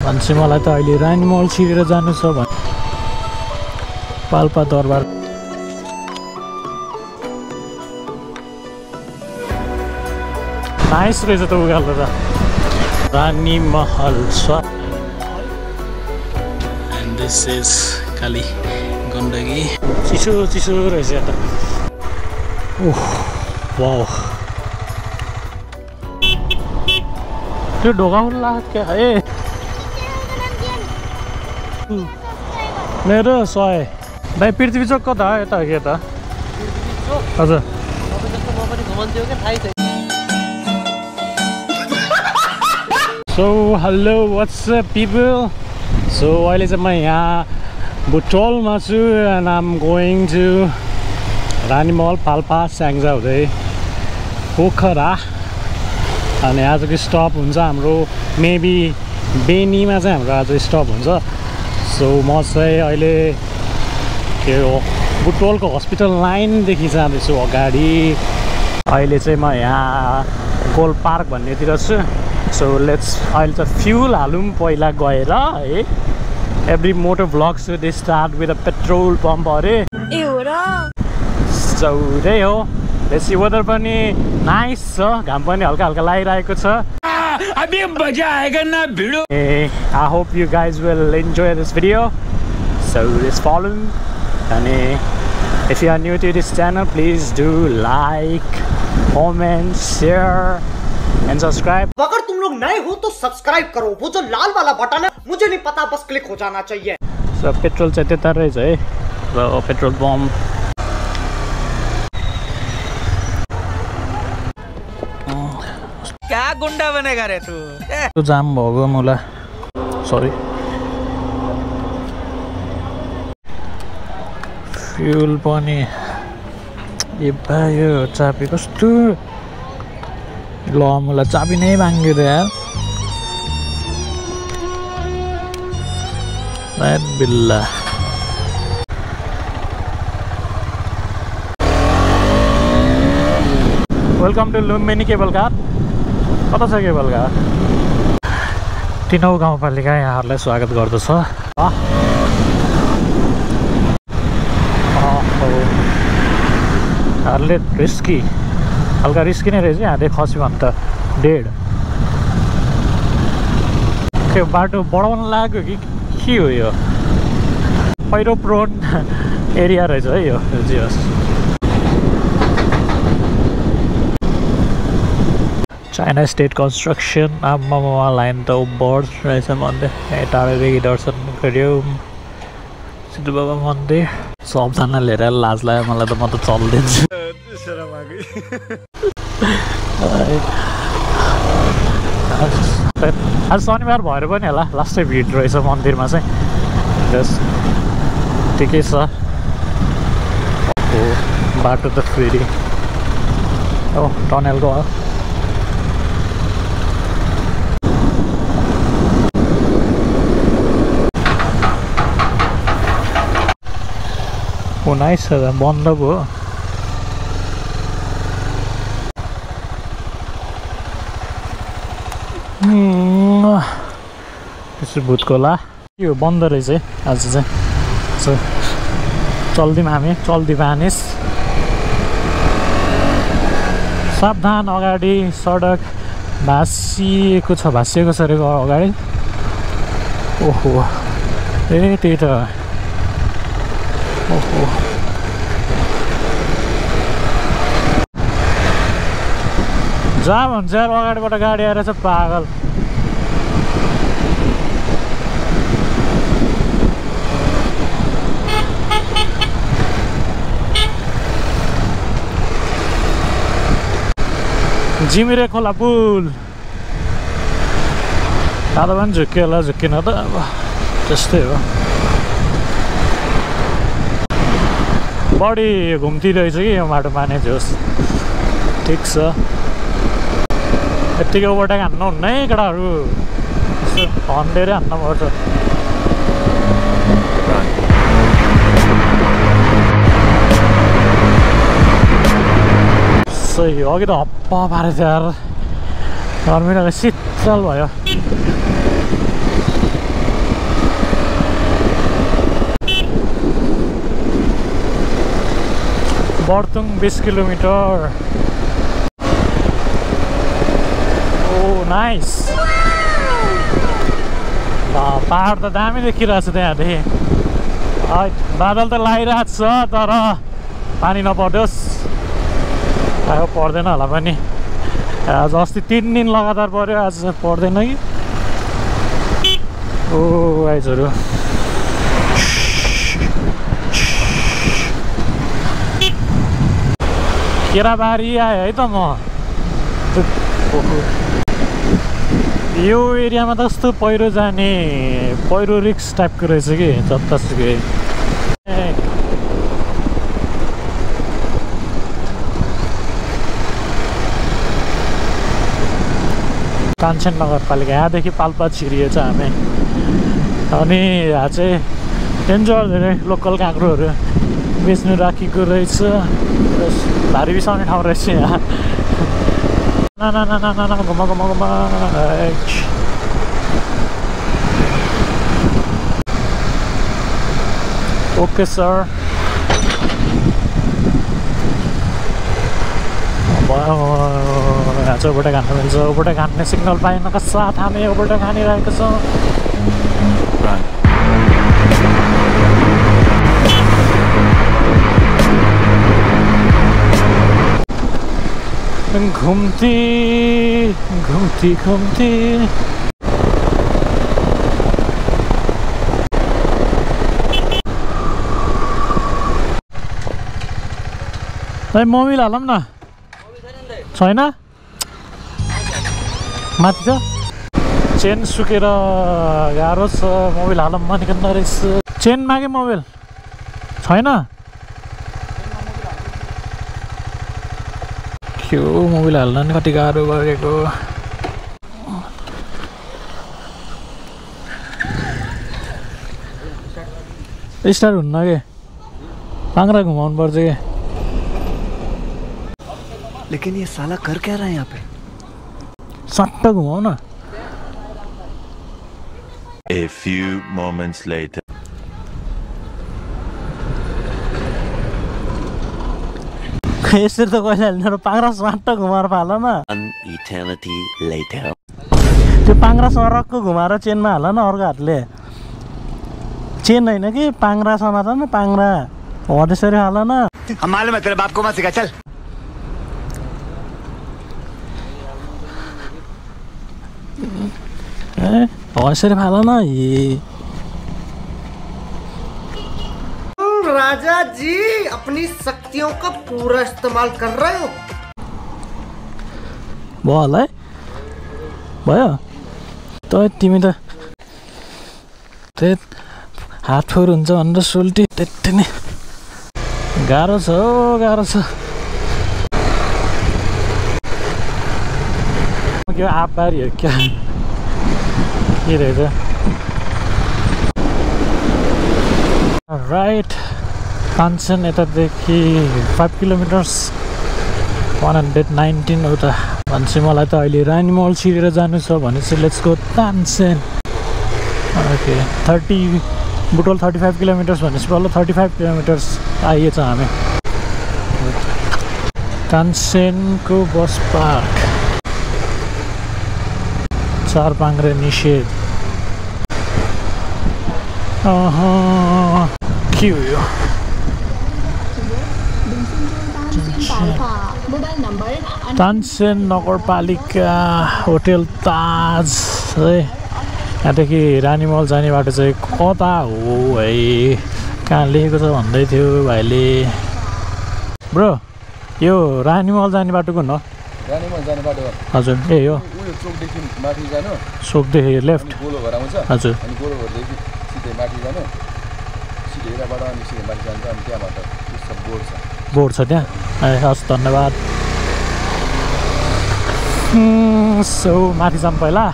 भन्छ मलाई त अहिले रानी मल छिरेर जानु छ भने पाल्पा दरबार नाइस रहेछ त उकालो त रानी महल छ and this is Kali Gandaki चिसो चिसो रहेछ त ओह वाउ त्यो ढोका खुल्ला क्या ए मेरो 100 भाइ पृथ्वी चोक कता हो यता के त हजुर so hello what's up people so अहिले चाहिँ म यहाँ बुटोलमा छु and I am going to Rani Mahal Palpa Syangja हुँदै पोखरा अनि आजको स्टप हुन्छ हाम्रो मेबी बेनीमा चाहिँ हाम्रो आज स्टप हुन्छ सो म चाहिँ अहिले के हो बुटोलको हस्पिटल लाइनदेखि जाँदैछु अगाडि अहिले चाहिँ म यहाँ गोल पार्क भन्नेतिर छु सो लेट्स अहिले त फ्युल हालौँ पहिला गएर है every motor vlog so they start with a petrol pump अरे ए हो र सो त्यही हो बेसी वेदर पनि नाइस छ घाम पनि हल्का हल्का लागिरहेको छ अभी मजा आएगा ना video I hope you guys will enjoy this video so let's follow अनि if you are new to this channel please do like comment share and subscribe अगर तुम लोग नए हो तो सब्सक्राइब करो वो जो लाल वाला बटन है मुझे नहीं पता बस क्लिक हो जाना चाहिए सो पेट्रोल चाहिँ त्यता रहेछ है पेट्रोल पम्प क्या गुंडा बनेगा रे तू जाम भएको मलाई सरी फ्युल पनि ए भाइ चाबी कस्तो ल मलाई चाबी नै माग्यो यार बिल्ला welcome to Lumbini cable car कता छ केबल कार तिनौ गाउँपालिका यहाँहरूलाई स्वागत गर्दछ यहाँहरूले रिस्की हल्का रिस्की नै रहेछ यहाँले खस्यो भने त डेढ के बाटो बढाउन लाग्यो कि के हो यो पहिरो प्रोन एरिया रहेछ है यो जियोस् चाइना स्टेट कन्स्ट्रक्सन आम्मामा लाइन त ओभर रहेछ मन्दिर यहाँ टाढोदेखि दर्शन गऱ्यो सिद्धु बाबा मन्दिर सबजना लिएर लाज लाग्यो मलाई त म त चल्दिन्छु आज शनिबार भएर पनि होला लास्टै भिड रहेछ मन्दिरमा चाहिँ जस ठिकै छ बाटो त फेरि हो टनेलको हो नाइस छ बन्द भयो त्यसो भुतकोला यो बन्द रहेछ है आज चाहिँ चल्दियौँ हामी चल्दियौँ मानिस सावधान अगाडि सडक भाँसिएको छ अरे अगाडि ओहो ए त्यही त ओहो जहाँ भन्छ यार अगाडिबाट गाडी आएर चाहिँ पागल जिमिरे खोला पुल आधा पनि झुक्कियो होला झुक्किन त अब त्यस्तै हो बढी घुम्ती रहेछ कि यो बाटो माने जोस् ठिक छ यत्तिकै ओभरटेक हान्नु हुन्न है केटाहरू हन्डेरै हान्न पर्छ सही हो अघि त हप्पा पारेको थियो यार गर्मी शीतल भयो बर्तुङ 20 किलोमिटर ओ नाइस पहाड त दामी देखिरहेको छ त्यहाँदेखि बादल त लागिरहेको छ तर पानी नपर्दोस् पर्दैन होला पनि आज अस्ति 3 दिन लगातार पर्यो आज पर्दैन कि ओ गाइजहरु केराबारी आयो है त म यो एरियामा त कस्तो पहिरो जाने पहिरो रिक्स टाइपको रहेछ कि जतासुकै कान्छन नगरपालिका यहाँदेखि पाल्पा छिरिएछ हामी अनि यहाँ चाहिँ डेन्जर धेरै लोकल काँक्रोहरू बेच्नु राखेको रहेछ भारी बिसाउने ठाउँ रहेछ यहाँ ना घुमा ओके सर यहाँ चाहिँ ओभरटेक हान्नु मिल्छ ओभरटेक हान्ने सिग्नल पाएनका साथ हामी ओभरटेक हानिरहेको छौँ घुम्ती घुम्ती घुम्ती मोबिल हालौँ न छैन माथि छ चेन सुकेर गाह्रो छ मोबिल हालौँ भनेको नरहेछ चेन मागे मोबिल छैन त्यो मोबिल हाल्न नि कति गाह्रो गरेको स्टार्ट हुन्न के पाङ्रा घुमाउनु पर्छ के लेकिन ये साला कर क्या रहा है यहाँ पे सट्ट घुमाउ न A few moments later. यसरी त कहिले हाल्ने पाङ्रा सट्ट घुमाएर हाल न An eternity later. त्यो पाङ्रा सरकको घुमाएर चेनमा हाल न अर्को हातले चेन होइन कि पाङ्रा समात न पाङ्रा हो त्यसरी हाल न हम मालूम है तेरे बाप को मत सिखा चल यसरी हाल न राजा जी अपनी शक्तियों का पूरा इस्तेमाल कर रहे हो भयो होला है भयो त तिमी त त्यही हात फोहोर हुन्छ भनेर सोल्टी त्यति नै गाह्रो छ गाह्रो छ के आबबारी हो क्या के रहेछ राइट कान्छन यतादेखि 5 किलोमिटर्स 119 उता भन्छ मलाई त अहिले रानी मल छिरेर जानु छ भनेपछि let's go Tansen okay 30 Butwal 35 kilometres भनेपछि बल्ल 35 किलोमिटर्स आइएछ हामी तानसेनको बस पार्क 4 पाङ्रे निषेध के हो यो तानसेन नगरपालिका होटेल ताज है यहाँदेखि रानी मल जाने बाटो चाहिँ कता हो है कहाँ लेखेको छ भन्दै थियो भाइले ब्रो यो रानी मल जाने बाटो कुन हो रानी मल जाने बाटो हजुर ए हो चोकदेखि माथि जानु चोकदेखि लेफ्ट गोलो घर आउँछ हजुर अनि गोलो घरदेखि सिधै माथि जानु सिधैबाट अनि सिधै माथि जान्छ अनि त्यहाँबाट उस बोर्ड छ बोर्ड छ त्यहाँ ए हस् धन्यवाद सो माथि जाऊँ पहिला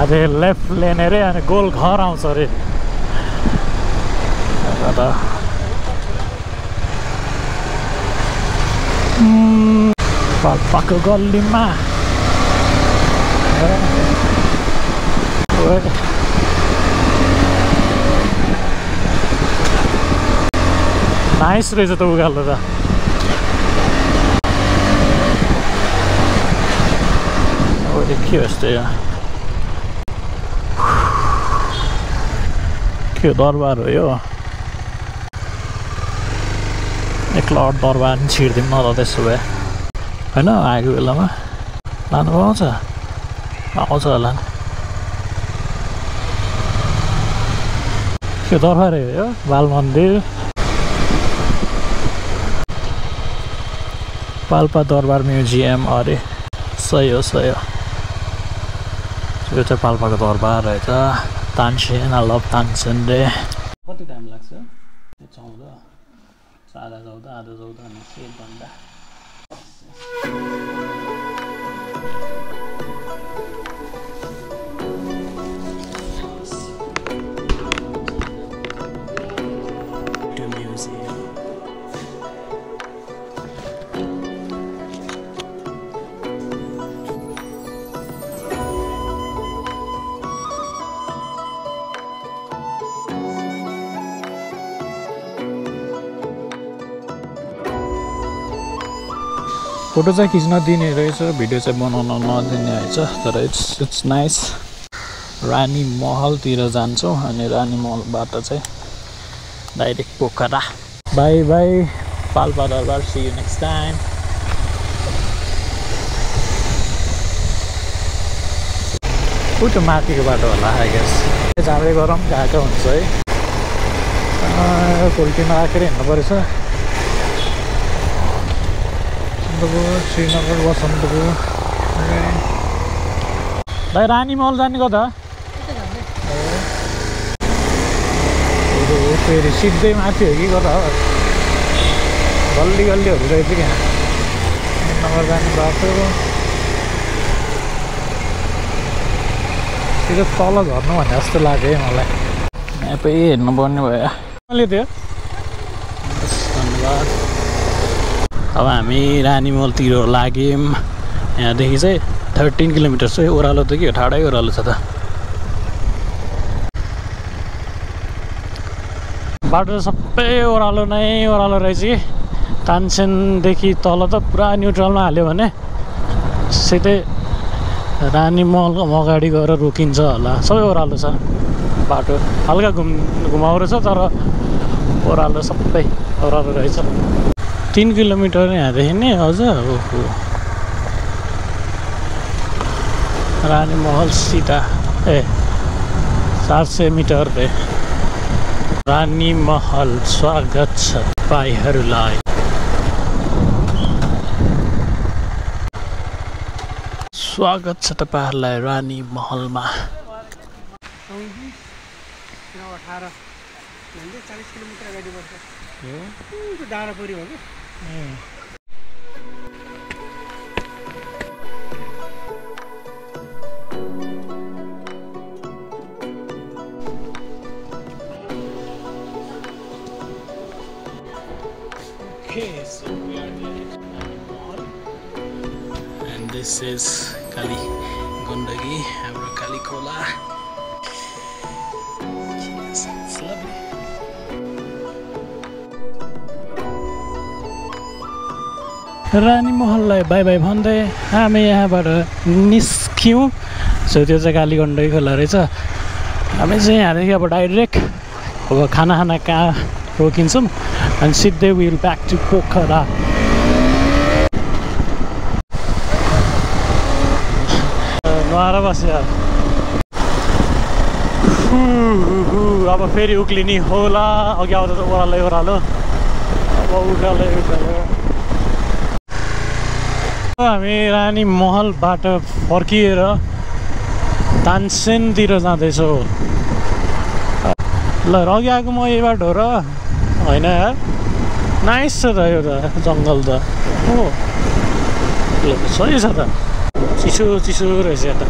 अझै लेफ्ट लेन अरे अनि गोल घर आउँछ अरे पाल्पाको गल्लीमा नाइस रहेछ त उकालो त के हो यस्तो यो के दरबार हो यो एकलट दरबार नि छिर्दिउँ न त त्यसो भए होइन आएको बेलामा लानु पाउँछ होला के दरबार हो यो बाल मन्दिर पाल्पा दरबार म्युजियम अरे सही हो यो चाहिँ पाल्पाको दरबार रहेछ तानसेन आई लभ तानसेन रे कति टाइम लाग्छ 14 आधा 14 अनि 1 घन्टा फोटो चाहिँ खिच्न दिने रहेछ भिडियो चाहिँ बनाउन नदिने रहेछ तर इट्स नाइस रानी महलतिर जान्छौँ अनि रानी महलबाट चाहिँ direct Pokhara by by Palpa दरबार सी यु नेक्स्ट टाइम उठो माथिको बाटो होला आई गेस जाँदै गरौँ गएको हुन्छ है पोल्ट्रीमा राखेर हिँड्नु परेछ श्रीनगर बसन्तपुर भाइ रानी महल जाने कता फेरि सिधै माथि हो कि कता हो गल्लीहरू रहेछ क्या नगर जाने बाटो सिधै तल झर्नु भने जस्तो लाग्यो मलाई म्यापै हेर्नु पर्ने भयो मैले त्यो धन्यवाद अब हामी रानी महलतिर लाग्यौँ यहाँदेखि चाहिँ 13 किलोमिटर चाहिँ ओह्रालो त के हो ठाडै ओह्रालो छ त बाटो सबै ओह्रालो नै ओह्रालो रहेछ कि तानसेनदेखि तल त पुरा न्युट्रलमा हाल्यो भने सिधै रानी महलको अगाडि गएर रोकिन्छ होला सबै ओह्रालो छ बाटो हल्का घुमाउरो छ तर ओह्रालो सबै ओह्रालो रहेछ 3 किलोमिटर यहाँदेखि नै अझ ओहो रानी महल सीधा 700 मिटर रे रानी महल स्वागत छ तपाईहरुलाई स्वागत छ तपाईहरुलाई रानी महलमा 18 40 किलोमिटर अगाडि बस्छ यो डाँडा परि हो कि Okay, so we are near Rani Mahal and this is Kali Gundagi, our Kali Kola. Yes, it's lovely. Rani महललाई बाई बाई भन्दै हामी यहाँबाट निस्क्यौँ सो त्यो चाहिँ काली गण्डकी खोला रहेछ हामी चाहिँ यहाँदेखि अब डाइरेक्ट अब खाना कहाँ रोकिन्छौँ अनि सिधै विल ब्याक टु पोखरा नुहाएर बस्यो अब फेरि उक्लिने होला अघि आउँदा त ओह्रालो अब उकालो हामी रानी महलबाट फर्किएर तानसेनतिर जाँदैछौँ ल अघि आएको म यही बाटो हो र होइन यार नाइस छ त यो त जङ्गल त हो सही छ त चिसो रहेछ त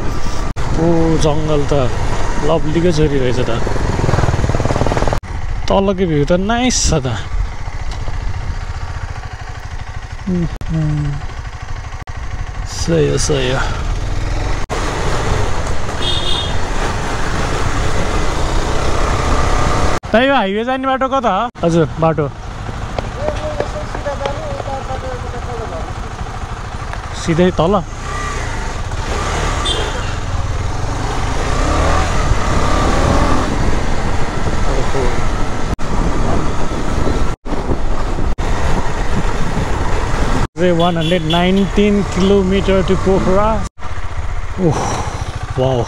ओ जङ्गल त लभलीको छोरी रहेछ त तलको भ्यू त नाइस छ त सही हो त्यही हो हाइवे जाने बाटो कता हजुर बाटो सिधै तल 119 kilometers to Pokhara. Oh, wow.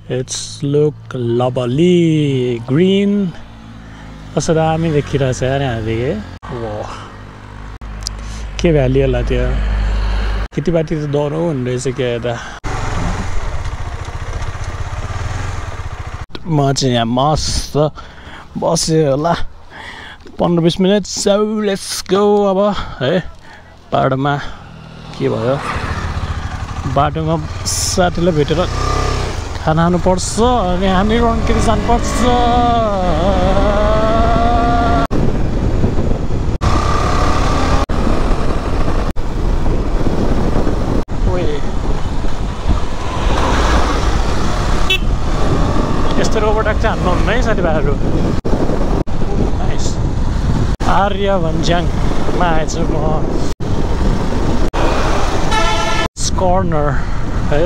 It's look lovely green. कस्तो दामी देखिरहेछ यार यहाँदेखि वाह के भ्याली होला त्यो खेतीपाती त डह्रो हुने रहेछ क्या यता म चाहिँ यहाँ मस्त बसेँ होला 15-20 मिनट सो लेट्स गो अब है बाटोमा के भयो बाटोमा साथीलाई भेटेर खाना खानुपर्छ अनि हामी रन्केरी जानुपर्छ यस्तो रोबोटक चाहिँ हान्नुहुन्न है साथीभाइहरू नाइस आर्य भन्ज्याङमा आएछु म कर्नर है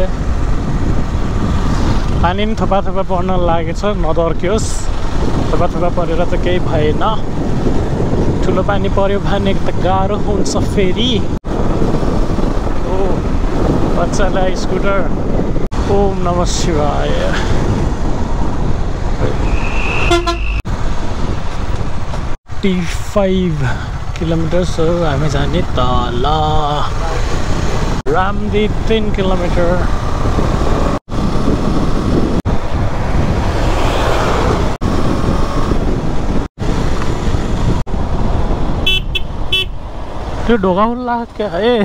पानी पनि थोपा थोपा पर्न लागेछ नदर्कियोस् थोपा थोपा परेर त केही भएन ठुलो पानी पर्यो भने त गाह्रो हुन्छ फेरि ओ बच्चालाई स्कुटर ओम नमः शिवाय 55 किलोमिटर्स हो हामी जाने तल रामदी 10 किलोमिटर त्यो ढोका खुल्ला क्या है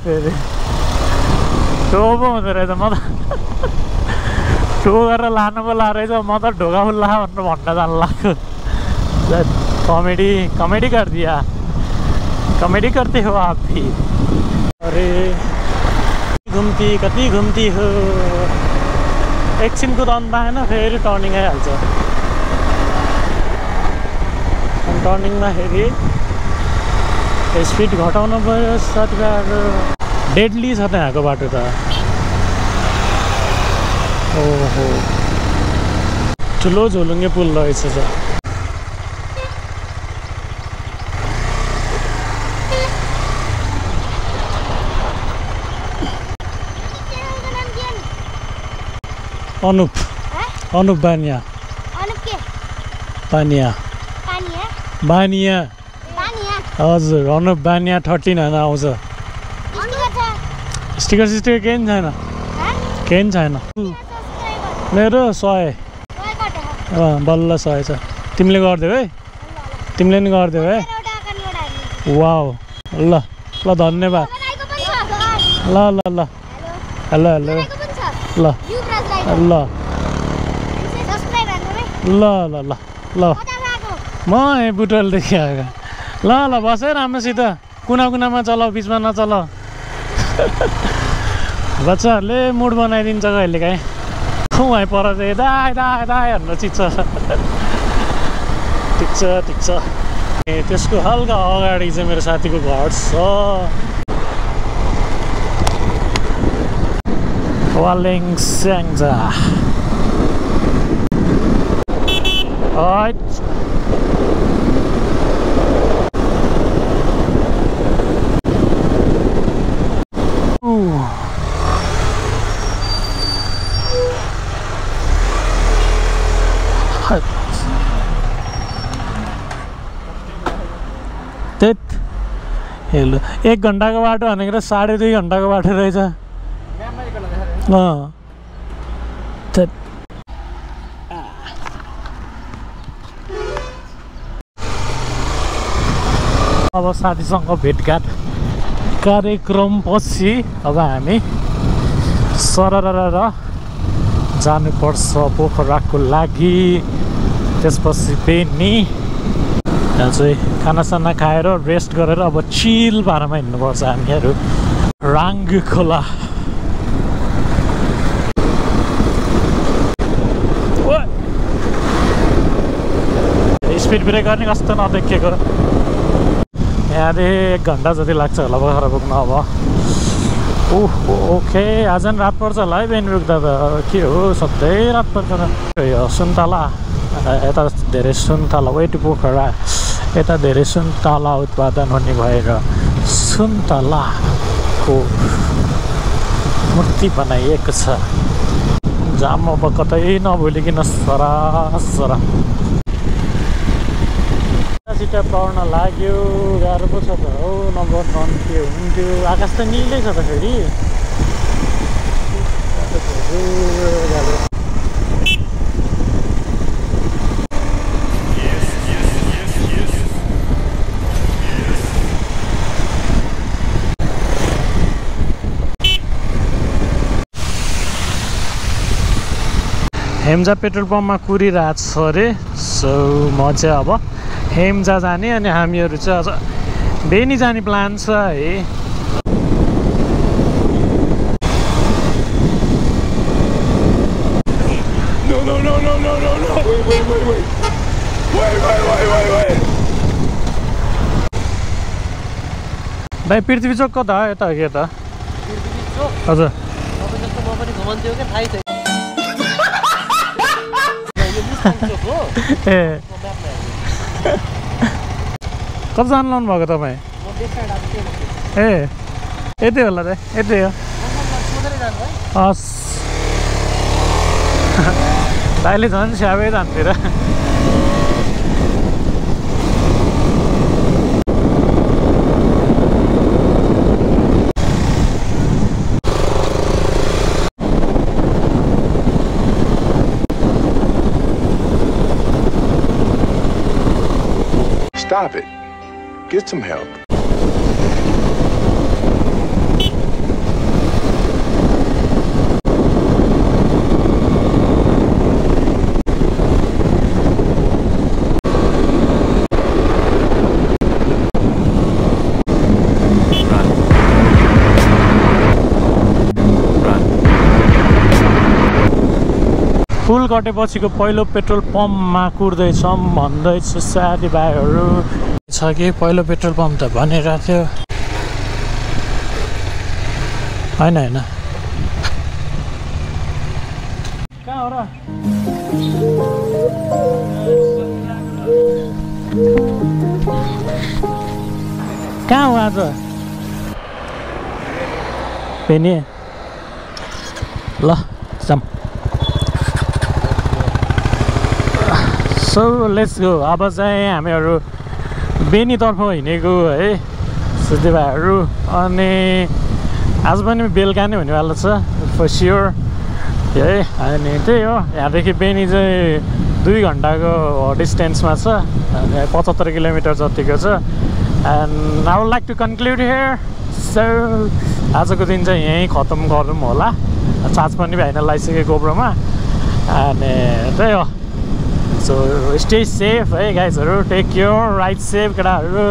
तेरे टो पो हुँदो रहेछ म त टो गरेर लानु पो ला रहेछ म त ढोका खुल्ला भनेर भन्न जानु लाग्यो कॉमेडी कर दिया कॉमेडी करते हो आप भी अरे कति घुम्ती हो एकछिन कुदाउनु पाएन फेरि टर्निङ आइहाल्छ अनि टर्निङमा फेरि स्पिड घटाउनु पऱ्यो साथीभाइहरू डेडली छ त यहाँको बाटो त ओहो ठुलो झोलुङ्गे पुल रहेछ त अनुप बानिया बानिया हजुर अनुप बानिया 13 होइन आउँछ स्टिकर केही पनि छैन मेरो 100 बल्ल 100 छ तिमीले गरिदेऊ है तिमीले नि गरिदेऊ है वाउ ल ल धन्यवाद ल ल ल हेलो हेलो ल ल ल ल ल ल म बुटोलदेखि आएको ल ल बस है राम्रोसित कुना कुनामा चलाऊ बिचमा नचलाऊ बच्चाहरूले मुड बनाइदिन्छ कहिले काहीँ वहीँ पर चाहिँ दाई दाई दाई भनेर चिच्छ ठिक छ ए त्यसको हल्का अगाडि चाहिँ मेरो साथीको घर छ वालेङ स्याङ्जा हेलो 1 घन्टाको बाटो भनेको 2.5 घन्टाको बाटो रहेछ अब साथीसँग भेटघाट कार्यक्रम पछि अब हामी सरर जानुपर्छ पोखराको लागि त्यसपछि पनि यहाँ चाहिँ खानासाना खाएर रेस्ट गरेर अब चिल पारामा हिँड्नुपर्छ हामीहरू राङ्ग खोला स्पिड ब्रेकर नि कस्तो नदेखिएको यहाँदेखि 1 घन्टा जति लाग्छ होला पोखरा पुग्न अब ओके आज नि रात पर्छ होला है बिहान पुग्दा त के हो सधैँ रात पर्छ सुन्तला यता धेरै सुन्तला वे टु पोखरा यता धेरै सुन्तला उत्पादन हुने भएर सुन्तलाको मूर्ति बनाइएको छ जाम अब कतै नभुलिकन सरासर छिटो पढ्न लाग्यो गाह्रो पो छ त हौ नम्बर नन्थ्यो हुन्थ्यो आकाश त निलै छ त फेरि हेम्जा पेट्रोल पम्पमा कुरिरहेको छ अरे सो म चाहिँ अब हेम्जा जाने अनि हामीहरू चाहिँ अझ बेनी जाने प्लान छ है भाइ पृथ्वी चोक कता हो यता हो कि यता हजुर ए कता जानु लाउनु भएको तपाईँ ए यतै होला त यतै हो हस् भाइले झन् स्याबै जान्थ्यो र Stop it. Get some help. पुल कटेपछिको पहिलो पेट्रोल पम्पमा कुर्दैछौँ भन्दैछ साथीभाइहरू छ कि पहिलो पेट्रोल पम्प त भनिरहेको थियो होइन होइन कहाँ हो र कहाँ हो आज पेनी ल जाम सो लेट्स गो अब चाहिँ हामीहरू बेनीतर्फ हिँडेको है साथीभाइहरू अनि आज पनि बेलुका नै हुनेवाला छ फर स्योर है अनि त्यही हो यहाँदेखि बेनी चाहिँ 2 घन्टाको डिस्टेन्समा छ अनि 75 किलोमिटर जतिको छ and I would like to conclude here so आजको दिन चाहिँ यहीँ खतम गरौँ होला चार्ज पनि भएन लगाइसकेको गोब्रोमा अनि त्यही हो सो स्टे सेफ है गाइजहरू टेक केयर राइड सेफ केटाहरू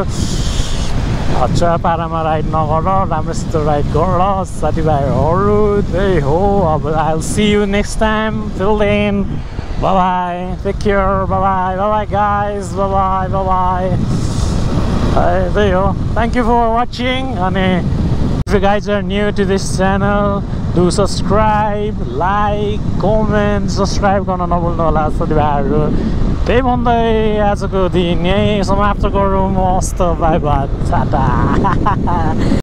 हच्चा पारामा राइड नगर राम्रोसित राइड गर साथीभाइहरू त्यही हो अब I will see you next time till then bye bye take care bye bye bye bye guys bye bye bye bye त्यही हो थ्याङ्क यू फर वाचिङ अनि if you guys are new to this channel do subscribe like comment subscribe गर्न नभुल्नु होला साथीभाइहरू त्यही भन्दै आजको दिन यही समाप्त गरौँ मस्त बाई बाई टाटा